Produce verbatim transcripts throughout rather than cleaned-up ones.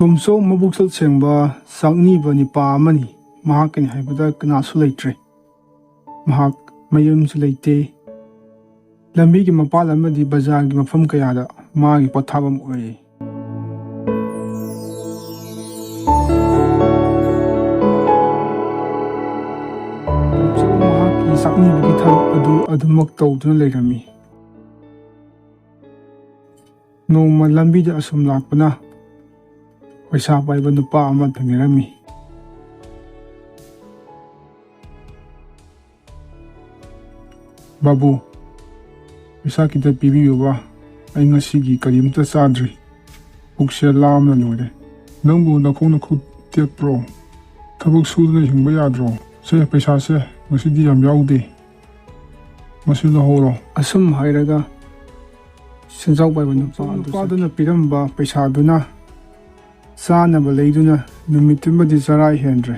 ꯇꯣꯝꯆꯧ ꯃꯕꯨꯛꯆꯦꯜ ꯁꯦꯡꯕ ꯆꯥꯛꯅꯤꯕ ꯅꯨꯄꯥ ꯑꯃꯅꯤ꯫ ꯃꯍꯥꯛꯀꯤꯅꯤ ꯍꯥꯏꯕꯗ ꯀꯅꯥꯁꯨ ꯂꯩꯇ꯭ꯔꯦ꯫ ꯃꯍꯥꯛ ꯃꯌꯨꯝꯁꯨ ꯂꯩꯇꯦ꯫ ꯂꯝꯕꯤꯒꯤ ꯃꯄꯥꯜ ꯑꯃꯗꯤ ꯕꯖꯥꯔꯒꯤ ꯃꯐꯝ ꯀꯌꯥꯗ ꯃꯥꯒꯤ ꯄꯣꯊꯥꯐꯝ ꯑꯣꯏꯔꯤ꯫ ꯇꯣꯝꯆꯧ ꯃꯍꯥꯛꯀꯤ ꯆꯥꯛꯅꯤꯕꯒꯤ ꯊꯕꯛ ꯑꯗꯨ ꯑꯗꯨꯃꯛ ꯇꯧꯗꯨꯅ ꯂꯩꯔꯝꯃꯤ꯫ ꯅꯣꯡꯃ ꯂꯝꯕꯤꯗ ꯑꯁꯨꯝ ꯂꯥꯛꯄꯅ ꯄꯩꯁꯥ ꯄꯥꯏꯕ ꯅꯨꯄꯥ ꯑꯃ ꯊꯦꯡꯅꯔꯝꯃꯤ꯫ "ꯕꯥꯕꯨ, ꯄꯩꯁꯥ ꯈꯤꯇ ꯄꯤꯕꯤꯌꯨꯕ, ꯑꯩ ꯉꯁꯤꯒꯤ ꯀꯔꯤꯝꯇ ꯆꯥꯗ꯭ꯔꯤ, ꯄꯨꯛꯁꯦ ꯂꯥꯝꯅ ꯂꯣꯏꯔꯦ꯫ ꯅꯪꯕꯨ ꯅꯈꯣꯡ ꯅꯈꯨꯠ ꯇꯦꯛꯄ꯭ꯔꯣ? ꯊꯕꯛ ꯁꯨꯗꯅ ꯍꯤꯡꯕ ꯌꯥꯗ꯭ꯔꯣ? ꯁꯦ, ꯄꯩꯁꯥꯁꯦ ꯉꯁꯤꯗꯤ ꯌꯥꯝ ꯌꯥꯎꯗꯦ, ꯃꯁꯤ ꯂꯧꯍꯧꯔꯣ"꯫ ꯑꯁꯨꯝ ꯍꯥꯏꯔꯒ ꯁꯦꯟꯖꯥꯎ ꯄꯥꯏꯕ ꯅꯨꯄꯥ ꯑꯗꯨ ꯅꯨꯄꯥꯗꯨꯅ ꯄꯤꯔꯝꯕ ꯄꯩꯁꯥꯗꯨꯅ ꯆꯥꯅꯕ ꯂꯩꯗꯨꯅ ꯅꯨꯃꯤꯠꯇꯨꯃꯗꯤ ꯆꯔꯥ ꯍꯦꯟꯗ꯭ꯔꯦ꯫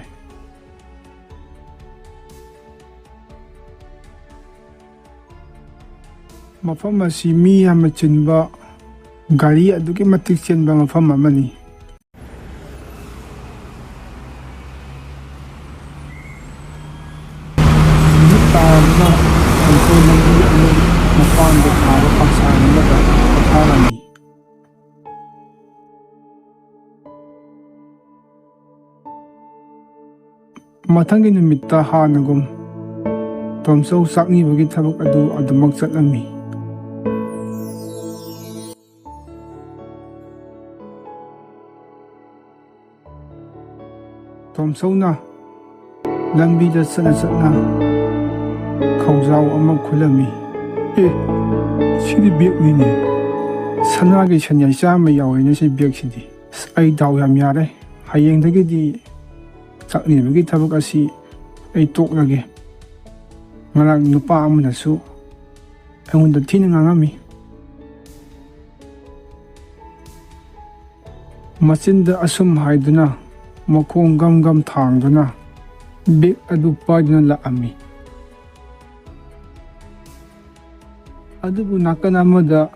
ꯃꯐꯝ ꯑꯁꯤ ꯃꯤ ꯌꯥꯝꯅ ꯆꯤꯟꯕ, ꯒꯥꯔꯤ ꯑꯗꯨꯛꯀꯤ ꯃꯇꯤꯛ ꯆꯦꯟꯕ ꯃꯐꯝ ꯑꯃꯅꯤ꯫ ꯅꯨꯃꯤꯠ ꯇꯥꯔꯗꯨꯅ ꯇꯣꯝꯆꯧ ꯂꯝꯕꯤ ꯑꯃꯒꯤ ꯃꯄꯥꯟꯗ ꯊꯥꯕ ꯄꯥꯡꯁꯥꯟ ꯑꯃꯗ ꯄꯣꯊꯥꯔꯝꯃꯤ꯫ ꯃꯊꯪꯒꯤ ꯅꯨꯃꯤꯠꯇ ꯍꯥꯟꯅꯒꯨꯝ ꯇꯣꯝꯆꯧ ꯆꯥꯛꯅꯤꯕꯒꯤ ꯊꯕꯛ ꯑꯗꯨ ꯑꯗꯨꯃꯛ ꯆꯠꯂꯝꯃꯤ꯫ ꯇꯣꯝꯆꯧꯅ ꯂꯝꯕꯤꯗ ꯆꯠꯅ ꯆꯠꯅ ꯈꯧꯖꯥꯎ ꯑꯃ ꯈꯨꯜꯂꯝꯃꯤ꯫ "ꯑꯦ, ꯁꯤꯗꯤ ꯕꯦꯒꯅꯤꯅꯦ꯫ ꯁꯅꯥꯒꯤ ꯁꯟꯌꯥꯏ ꯆꯥꯝꯃ ꯌꯥꯎꯔꯦꯅꯦ ꯁꯤ ꯕꯦꯒꯁꯤꯗꯤ꯫ ꯑꯁ, ꯑꯩ ꯗꯥꯎ ꯌꯥꯝ ꯌꯥꯔꯦ꯫ ꯍꯌꯦꯡꯗꯒꯤꯗꯤ ꯆꯥꯛꯅꯤꯕꯒꯤ ꯊꯕꯛ ꯑꯁꯤ ꯑꯩ ꯇꯣꯛꯂꯒꯦ"꯫ ꯉꯔꯥꯡ ꯅꯨꯄꯥ ꯑꯃꯅꯁꯨ ꯑꯩꯉꯣꯟꯗ ꯊꯤꯅ ꯉꯥꯡꯉꯝꯃꯤ꯫ ꯃꯆꯤꯟꯗ ꯑꯁꯨꯝ ꯍꯥꯏꯗꯨꯅ, ꯃꯈꯣꯡ ꯒꯝ ꯒꯝ ꯊꯥꯡꯗꯨꯅ, ꯕꯦꯒ ꯑꯗꯨ ꯄꯥꯏꯗꯨꯅ ꯂꯥꯛꯑꯝꯃꯤ꯫ ꯑꯗꯨꯕꯨ ꯅꯥꯀꯟ ꯑꯃꯗ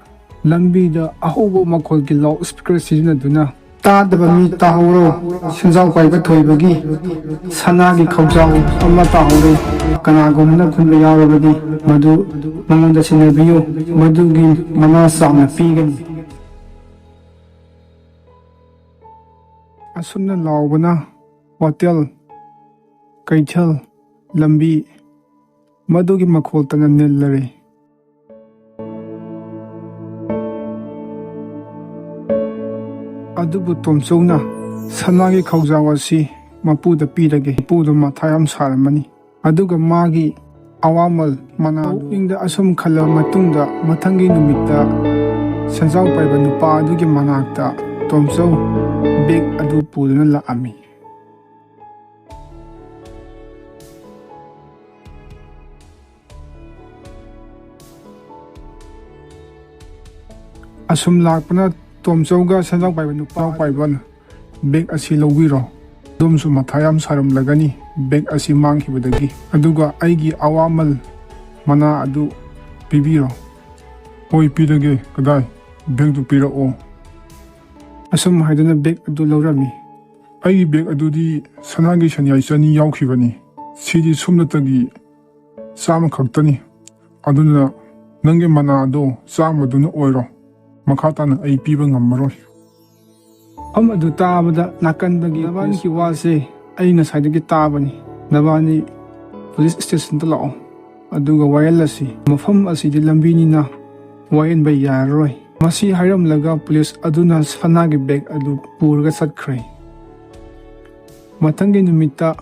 ꯂꯝꯕꯤꯗ ꯑꯍꯧꯕ ꯃꯈꯣꯜꯒꯤ ꯂꯥꯎꯗ ꯁ꯭ꯄꯤꯀꯔ ꯁꯤꯖꯤꯟꯅꯗꯨꯅ ꯇꯥꯗꯕ ꯃꯤ ꯇꯥꯍꯧꯔꯣ꯫ ꯁꯦꯟꯖꯥꯎ ꯄꯥꯏꯕ ꯊꯣꯏꯕꯒꯤ ꯁꯅꯥꯒꯤ ꯈꯧꯖꯥꯎ ꯑꯃ ꯇꯥꯍꯧꯔꯦ꯫ ꯀꯅꯥꯒꯨꯝꯕꯅ ꯈꯨꯟꯕ ꯌꯥꯎꯔꯕꯗꯤ ꯃꯗꯨ ꯃꯉꯣꯟꯗ ꯁꯤꯟꯅꯕꯤꯌꯨ꯫ ꯃꯗꯨꯒꯤ ꯃꯅꯥ ꯆꯥꯎꯅ ꯄꯤꯒꯅꯤ꯫ ꯑꯁꯨꯝꯅ ꯂꯥꯎꯕꯅ ꯋꯥꯇꯦꯜ, ꯀꯩꯊꯦꯜ, ꯂꯝꯕꯤ ꯃꯗꯨꯒꯤ ꯃꯈꯣꯜꯇꯅ ꯅꯤꯜꯂꯔꯦ꯫ ꯑꯗꯨꯕꯨ ꯇꯣꯝꯆꯧꯅ ꯁꯅꯥꯒꯤ ꯈꯧꯖꯥꯎ ꯑꯁꯤ ꯃꯄꯨꯗ ꯄꯤꯔꯒꯦ꯫ ꯃꯄꯨꯗꯨ ꯃꯊꯥ ꯌꯥꯝ ꯁꯥꯔꯝꯃꯅꯤ꯫ ꯑꯗꯨꯒ ꯃꯥꯒꯤ ꯑꯋꯥꯃꯜ ꯃꯅꯥ ꯄꯨꯛꯅꯤꯡꯗ ꯑꯁꯨꯝ ꯈꯜꯂꯕ ꯃꯇꯨꯡꯗ, ꯃꯊꯪꯒꯤ ꯅꯨꯃꯤꯠꯇ ꯁꯦꯟꯖꯥꯎ ꯄꯥꯏꯕ ꯅꯨꯄꯥ ꯑꯗꯨꯒꯤ ꯃꯅꯥꯛꯇ ꯇꯣꯝꯆꯧ ꯕꯦꯒ ꯑꯗꯨ ꯄꯨꯗꯨꯅ ꯂꯥꯛꯑꯝꯃꯤ꯫ ꯑꯁꯨꯝ ꯂꯥꯛꯄꯅ ꯇꯣꯝꯆꯧꯒ ꯁꯦꯟꯖꯥꯎ ꯄꯥꯏꯕ ꯅꯨꯄꯥ ꯄꯥꯏꯕꯅ ꯕꯦꯒ ꯑꯁꯤ ꯂꯧꯕꯤꯔꯣ꯫ ꯑꯗꯣꯝꯁꯨ ꯃꯊꯥ ꯌꯥꯝ ꯁꯥꯔꯝꯂꯒꯅꯤ ꯕꯦꯒ ꯑꯁꯤ ꯃꯥꯡꯈꯤꯕꯗꯒꯤ꯫ ꯑꯗꯨꯒ ꯑꯩꯒꯤ ꯑꯋꯥꯃꯜ ꯃꯅꯥ ꯑꯗꯨ ꯄꯤꯕꯤꯔꯣ꯫ ꯍꯣꯏ, ꯄꯤꯔꯒꯦ꯫ ꯀꯗꯥꯏ? ꯕꯦꯒꯇꯨ ꯄꯤꯔꯛꯑꯣ꯫ ꯑꯁꯨꯝ ꯍꯥꯏꯗꯨꯅ ꯕꯦꯒ ꯑꯗꯨ ꯂꯧꯔꯝꯃꯤ꯫ ꯑꯩꯒꯤ ꯕꯦꯒ ꯑꯗꯨꯗꯤ ꯁꯅꯥꯒꯤ ꯁꯦꯟꯌꯥꯏ ꯆꯅꯤ ꯌꯥꯎꯈꯤꯕꯅꯤ꯫ ꯁꯤꯗꯤ ꯁꯨꯞꯅꯇꯒꯤ ꯆꯥꯝꯃ ꯈꯛꯇꯅꯤ꯫ ꯑꯗꯨꯅ ꯅꯪꯒꯤ ꯃꯅꯥ ꯑꯗꯣ ꯆꯥꯝꯃꯗꯨꯅ ꯑꯣꯏꯔꯣ꯫ ꯃꯈꯥ ꯇꯥꯅ ꯑꯩ ꯄꯤꯕ ꯉꯝꯃꯔꯣꯏ꯫ ꯃꯐꯝ ꯑꯗꯨ ꯇꯥꯕꯗ ꯅꯥꯀꯟꯗꯒꯤ ꯅꯕꯥꯅꯤꯒꯤ ꯋꯥꯁꯦ ꯑꯩ ꯉꯁꯥꯏꯗꯒꯤ ꯇꯥꯕꯅꯤ꯫ ꯅꯕꯥꯅꯤ ꯄꯨꯂꯤꯁ ꯁ꯭ꯇꯦꯁꯟꯗ ꯂꯥꯛꯑꯣ꯫ ꯑꯗꯨꯒ ꯋꯥꯌꯦꯜꯂꯁꯤ꯫ ꯃꯐꯝ ꯑꯁꯤꯗꯤ ꯂꯝꯕꯤꯅꯤꯅ ꯋꯥꯌꯦꯟꯕ ꯌꯥꯔꯔꯣꯏ꯫ ꯃꯁꯤ ꯍꯥꯏꯔꯝꯂꯒ ꯄꯨꯂꯤꯁ ꯑꯗꯨꯅ ꯁꯅꯥꯒꯤ ꯕꯦꯒ ꯑꯗꯨ ꯄꯨꯔꯒ ꯆꯠꯈ꯭ꯔꯦ꯫ ꯃꯊꯪꯒꯤ ꯅꯨꯃꯤꯠꯇ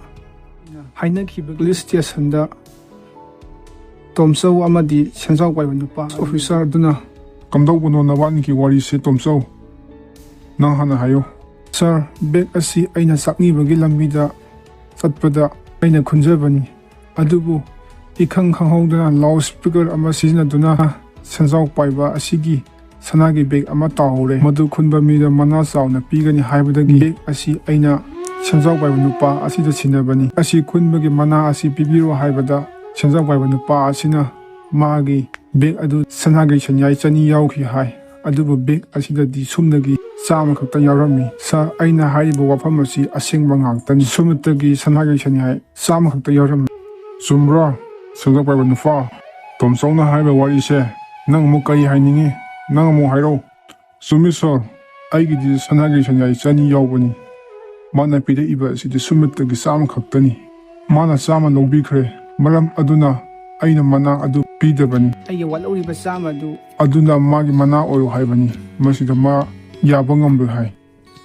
ꯍꯥꯏꯅꯈꯤꯕ ꯄꯨꯂꯤꯁ ꯁ꯭ꯇꯦꯁꯟꯗ ꯇꯣꯝꯆꯧ ꯑꯃꯗꯤ ꯁꯦꯟꯖꯥꯎ ꯄꯥꯏꯕ ꯅꯨꯄꯥ ꯑꯣꯐꯤꯁꯥꯔ ꯑꯗꯨꯅ, "ꯀꯝꯗꯧꯕꯅꯣ ꯅꯕꯥꯅꯤꯒꯤ ꯋꯥꯔꯤꯁꯦ, ꯇꯣꯝꯆꯧ? ꯅꯪ ꯍꯥꯟꯅ ꯍꯥꯏꯌꯨ꯫" "ꯁꯥꯔ, ꯕꯦꯒ ꯑꯁꯤ ꯑꯩꯅ ꯆꯥꯛꯅꯤꯕꯒꯤ ꯂꯝꯕꯤꯗ ꯆꯠꯄꯗ ꯑꯩꯅ ꯈꯨꯟꯖꯕꯅꯤ꯫ ꯑꯗꯨꯕꯨ ꯏꯈꯪ ꯈꯪꯍꯧꯗꯅ ꯂꯥꯎꯗ ꯁ꯭ꯄꯤꯀꯔ ꯑꯃ ꯁꯤꯖꯤꯟꯅꯗꯨꯅ ꯁꯦꯟꯖꯥꯎ ꯄꯥꯏꯕ ꯑꯁꯤꯒꯤ ꯁꯅꯥꯒꯤ ꯕꯦꯒ ꯑꯃ ꯇꯥꯍꯧꯔꯦ꯫ ꯃꯗꯨ ꯈꯨꯟꯕ ꯃꯤꯗ ꯃꯅꯥ ꯆꯥꯎꯅ ꯄꯤꯒꯅꯤ ꯍꯥꯏꯕꯗꯒꯤ ꯕꯦꯒ ꯑꯁꯤ ꯑꯩꯅ ꯁꯦꯟꯖꯥꯎ ꯄꯥꯏꯕ ꯅꯨꯄꯥ ꯑꯁꯤꯗ ꯁꯤꯟꯅꯕꯅꯤ꯫ ꯑꯁꯤ ꯈꯨꯟꯕꯒꯤ ꯃꯅꯥ ꯑꯁꯤ ꯄꯤꯕꯤꯔꯣ ꯍꯥꯏꯕꯗ ꯁꯦꯟꯖꯥꯎ ꯄꯥꯏꯕ ꯅꯨꯄꯥ ꯑꯁꯤꯅ ꯃꯥꯒꯤ ꯕꯦꯒ ꯑꯗꯨ ꯁꯅꯥꯒꯤ ꯁꯦꯟꯌꯥꯏ ꯆꯅꯤ ꯌꯥꯎꯈꯤ ꯍꯥꯏ꯫ ꯑꯗꯨꯕꯨ ꯕꯦꯒ ꯑꯁꯤꯗꯗꯤ ꯁꯨꯞꯅꯒꯤ ꯆꯥꯝꯃ ꯈꯛꯇ ꯌꯥꯎꯔꯝꯃꯤ꯫ "ꯁꯥꯔ, ꯑꯩꯅ ꯍꯥꯏꯔꯤꯕ ꯋꯥꯐꯝ ꯑꯁꯤ ꯑꯁꯦꯡꯕ ꯉꯥꯛꯇꯅꯤ꯫ ꯁꯨꯃꯤꯠꯇꯒꯤ ꯁꯅꯥꯒꯤ ꯁꯦꯟꯌꯥꯏ ꯆꯥꯝꯃ ꯈꯛꯇ ꯌꯥꯎꯔꯝꯃꯤ"꯫ "ꯆꯨꯝꯕ꯭ꯔꯥ, ꯁꯦꯟꯖꯥꯎ ꯄꯥꯏꯕ ꯅꯨꯄꯥ?" "ꯇꯣꯝꯆꯧꯅ ꯍꯥꯏꯔꯤꯕ ꯋꯥꯔꯤꯁꯦ ꯅꯪ ꯑꯃꯨꯛ ꯀꯔꯤ ꯍꯥꯏꯅꯤꯡꯉꯤ? ꯅꯪ ꯑꯃꯨꯛ ꯍꯥꯏꯔꯛꯎ"꯫ "ꯆꯨꯝꯃꯤ ꯁꯥꯔ, ꯑꯩꯒꯤꯗꯤ ꯁꯅꯥꯒꯤ ꯁꯦꯟꯌꯥꯏ ꯆꯅꯤ ꯌꯥꯎꯕꯅꯤ꯫ ꯃꯥꯅ ꯄꯤꯔꯛꯏꯕ ꯑꯁꯤꯗꯤ ꯁꯨꯃꯤꯠꯇꯒꯤ ꯆꯥꯝꯃ ꯈꯛꯇꯅꯤ꯫ ꯃꯥꯅ ꯆꯥꯝꯃ ꯂꯧꯕꯤꯈ꯭ꯔꯦ꯫ ꯃꯔꯝ ꯑꯗꯨꯅ ꯑꯩꯅ ꯃꯅꯥ ꯑꯗꯨ ꯄꯤꯗꯕꯅꯤ꯫ ꯑꯩꯒꯤ ꯋꯥꯠꯍꯧꯔꯤꯕ ꯆꯥꯝꯃ ꯑꯗꯨ ꯑꯗꯨꯅ ꯃꯥꯒꯤ ꯃꯅꯥ ꯑꯣꯏꯔꯣ ꯍꯥꯏꯕꯅꯤ꯫ ꯃꯁꯤꯗ ꯃꯥ ꯌꯥꯕ ꯉꯝꯂꯣꯏ ꯍꯥꯏ"꯫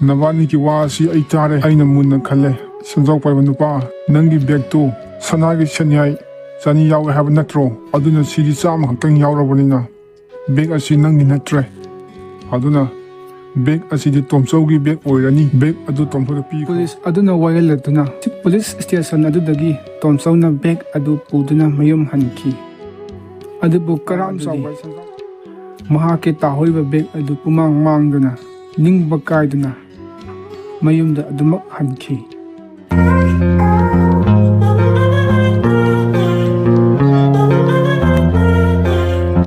"ꯅꯕꯥꯅꯤꯒꯤ ꯋꯥ ꯑꯁꯤ ꯑꯩ ꯇꯥꯔꯦ꯫ ꯑꯩꯅ ꯃꯨꯟꯅ ꯈꯜꯂꯦ꯫ ꯁꯦꯟꯖꯥꯎ ꯄꯥꯏꯕ ꯅꯨꯄꯥ, ꯅꯪꯒꯤ ꯕꯦꯒꯇꯨ ꯁꯅꯥꯒꯤ ꯁꯦꯟꯌꯥꯏ ꯆꯅꯤ ꯌꯥꯎꯋꯦ ꯍꯥꯏꯕ ꯅꯠꯇ꯭ꯔꯣ? ꯑꯗꯨꯅ ꯁꯤꯗꯤ ꯆꯥꯝꯃ ꯈꯛꯇꯪ ꯌꯥꯎꯔꯕꯅꯤꯅ ꯕꯦꯒ ꯑꯁꯤ ꯅꯪꯒꯤ ꯅꯠꯇ꯭ꯔꯦ꯫ ꯑꯗꯨꯅ ꯕꯦꯒ ꯑꯁꯤꯗꯤ ꯇꯣꯝꯆꯧꯒꯤ ꯕꯦꯒ ꯑꯣꯏꯔꯅꯤ꯫ ꯕꯦꯒ ꯑꯗꯨ ꯇꯣꯝꯆꯧꯗ ꯄꯤꯈ꯭ꯔꯣ"꯫ ꯄꯨꯂꯤꯁ ꯑꯗꯨꯅ ꯋꯥꯌꯦꯜꯂꯗꯨꯅ ꯄꯨꯂꯤꯁ ꯁ꯭ꯇꯦꯁꯟ ꯑꯗꯨꯗꯒꯤ ꯇꯣꯝꯆꯧꯅ ꯕꯦꯒ ꯑꯗꯨ ꯄꯨꯗꯨꯅ ꯃꯌꯨꯝ ꯍꯟꯈꯤ꯫ ꯑꯗꯨꯕꯨ ꯀꯔꯥꯝ ꯆꯥꯎꯕ ꯃꯍꯥꯛꯀꯤ ꯇꯥꯍꯧꯔꯤꯕ ꯕꯦꯒ ꯑꯗꯨ ꯄꯨꯃꯥꯡ ꯃꯥꯡꯗꯨꯅ ꯅꯤꯡꯕ ꯀꯥꯏꯗꯨꯅ ꯃꯌꯨꯝꯗ ꯑꯗꯨꯃꯛ ꯍꯟꯈꯤ꯫